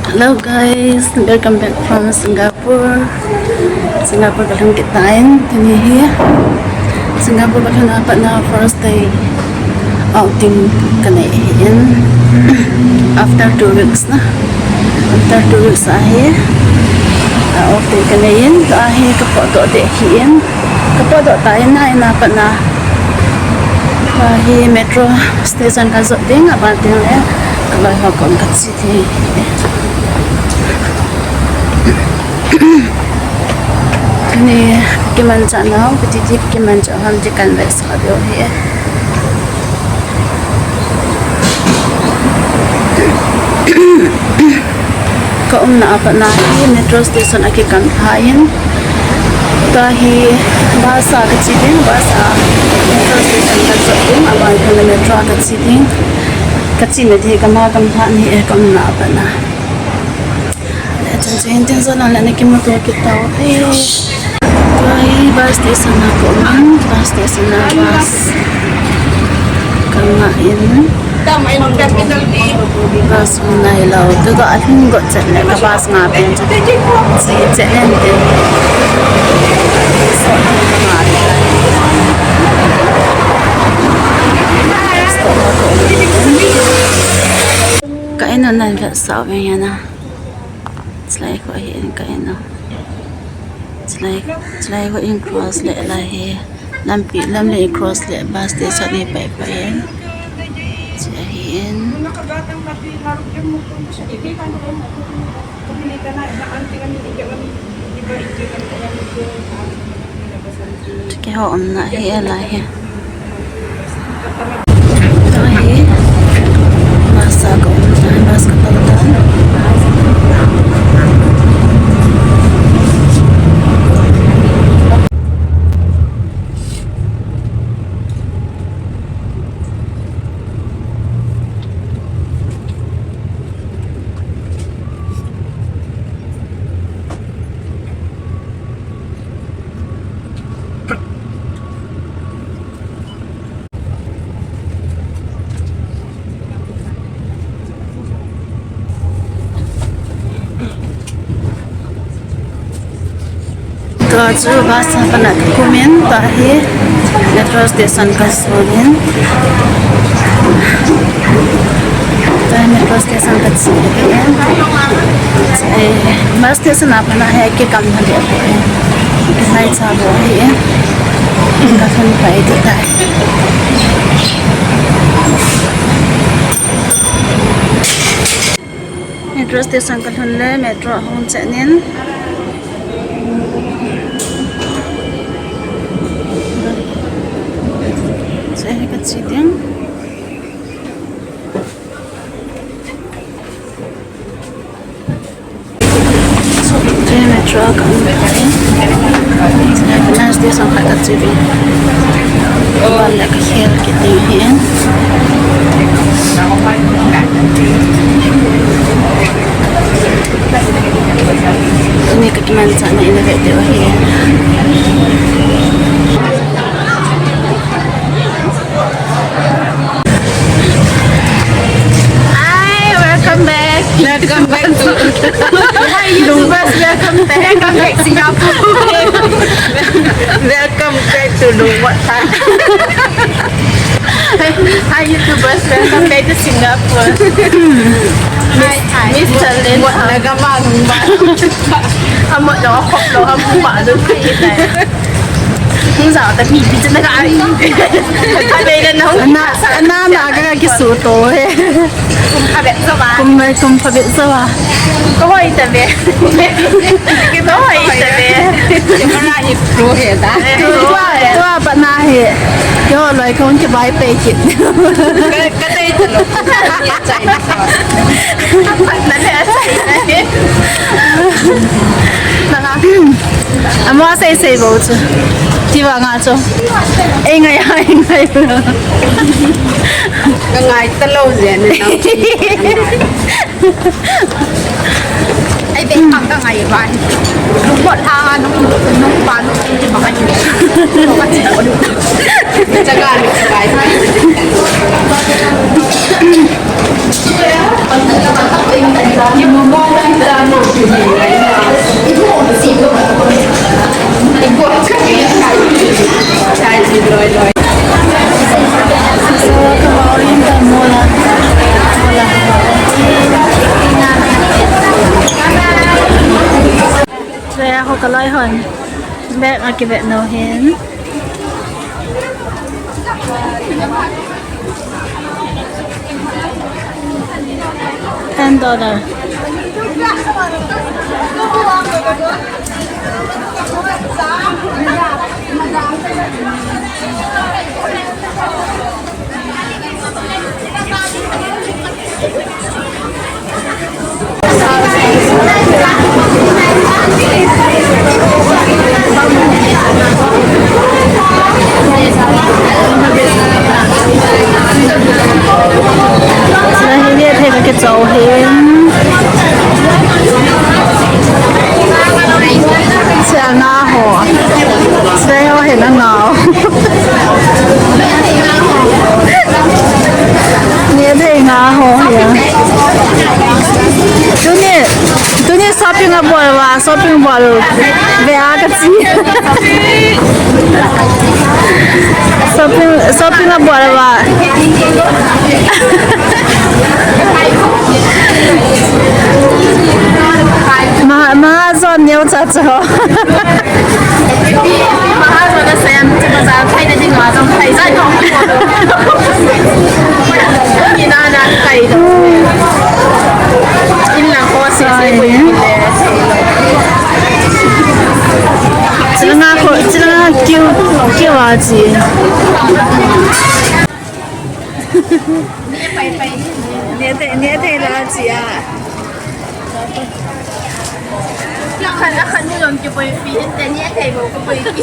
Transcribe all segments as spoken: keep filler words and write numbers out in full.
Hello guys, welcome back from Singapore. Singapore kalhung kit tan, tuni hi Singapore kalhun a pat na first day outing kanei ahin. After two weeks na. After two weeks ahi, ah, outing kanei in, tua hi kapotdoh ding ahin. Kapotdoh tan, ina pat na, ah, hi metro station kajot ding, aban teng le kaloi ho kom kache ding. Tuni kimanchah nau, kiti ti kimanchah ham ti kanvetsah diu ahi. Ka umna a pat na hi metro station a kikam lha in, tua hi bus a kache ding, bus a metro station kajot ding, aban teng le metro a kache ding. Kachena ding hi kama kam lha ahi e, ka umna a pat na. Chun chu hin tin zo lang le na kimuto kit tau. Tua hi bus station a ka um in, bus station a bus kangah in. Bus hung nailou, tua ka alhung got chet le ka bus ngah pen chu. Che chet nen tin. Ka in a nan vetsah uvin lang. Chulai kho hi in ka in a. Chulai, chulai kho in cross le lai hi. Lampi, lam le in cross le bus station hi pai pai in. Chulai hi in. Keiho umna hi e lai hi. Tua hi bus a ka um tan, bus ka tel tan. Tua chu bus a pat na ka um in, tua hi metro station ka sun in. Tua hi metro station ka che in. Eh, bus station a pat na hi kikam lha ding ahi. Kihai cha bou ahi e. Ka lhun pai ding tai. Metro station ka lhun le metro a hung chet nin. Che hi ka che ding. Che metro a ka um. Che metro station khat ka che ding. Ban le ka khel kit ding ahi. Tuni ka kimanchahna in a vet diu ahi. Hi, welcome back. Welcome back to Hi YouTubers, welcome back. Welcome back Singapore. Welcome back to Lungmot. Hi YouTubers, welcome back to Singapore. Hi, hi. Mister Lin. Lungmot na gamang ba. Amot lo, akop lo, amot lo, kai tai. Hung zau ta mi pi chana ka ai. Ka be le na hung. Ana, ana na ka kisuto he. Kum phabep zawa. Kum mai kum phabep zawa. Ka hoi ta be. Ka hoi ta be. Camera hi pro he da. Tua, tua pat na hi. Keiho loi kong kibai pe kit. Ka, ka tai ta lo. Ka tai ta lo. Ka tai ta lo. Amo a sei sei bou chu. Ti vang a chu. Ei ngai a, ei ngai. Ka ngai ta lou jeng e nang. Ei be khang ka ngai vang. Lungmot lhang a nung, nung pa nung ti ma ka ni. Ka ti ta lu. Chaga lu chaga. Ki mo mo. Kaloi hon bag akivet nau hin. Ten dollar. Nahi ni thei ka kichou hin. Sia nga ho. Sia ho hin nga ho. Ni thei nga ho ya. Tuni, tuni shopping abol uva, shopping bol ve a kachi. Shopping, shopping abol uva. Ma, ma, zon neo cha cha ho. Chilanga ko, chilanga kiu, kiu a chi. Ne thei, ne thei la chi a. Akhan, akhan nu jong kipui pi, te ni thei bou kipui pi.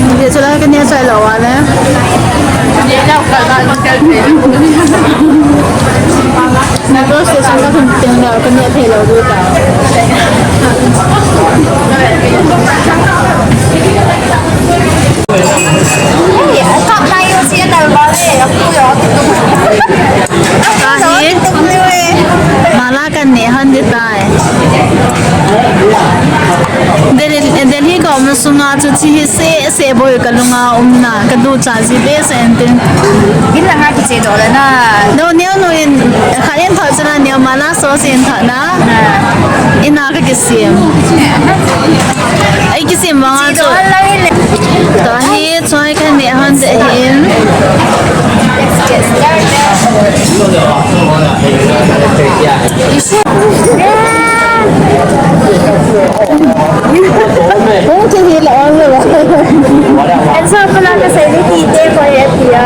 Hiche chula ka neh chai lou a le. Metro station ka lhun teng le ka neh thei lou diu ta. Ahi, mala kan neh hon ding tai. Delhi, Delhi ka umna sunga chu chi hi seh seh bou ka lunga umna, ka ducha ji behseh in tin. Gin langa kiche doh le na. No, neo nu in, khat in thot chana neo mala sauce in thot na. Ina ka kisem. Ei kisem vang a chu. Tua hi choi ka neh hon ding ahin. Hung kihi le ong le. Enso pala ka sei ni ti te ko he tia.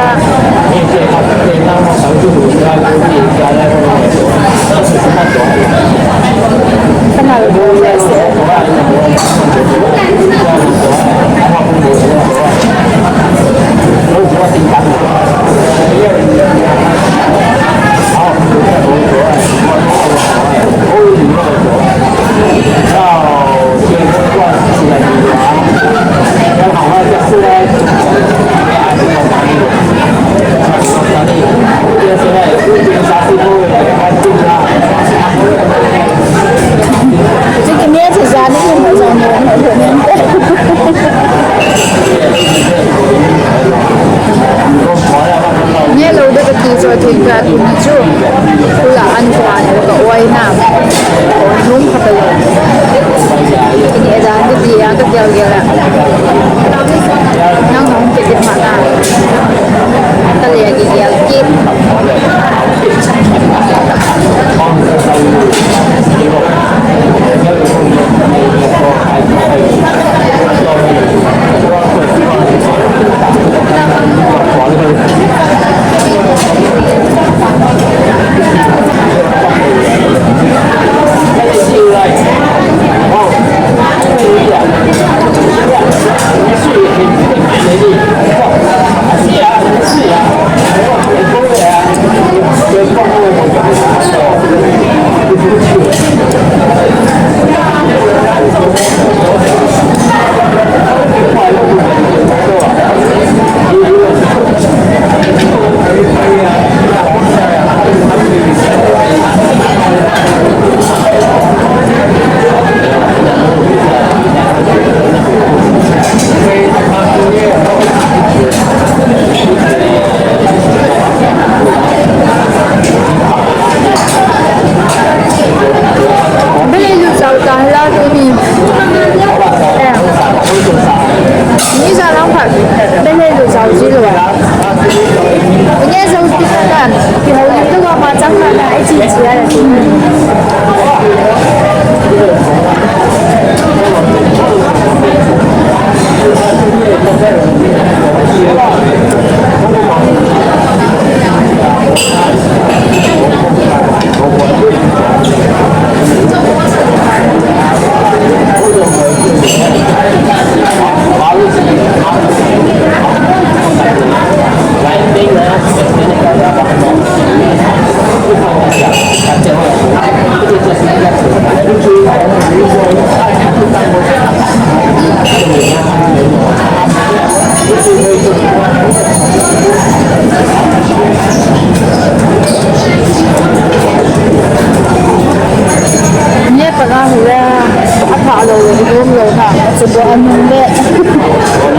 Nia panga hule, atha lo, dum lo na, se bo anung le.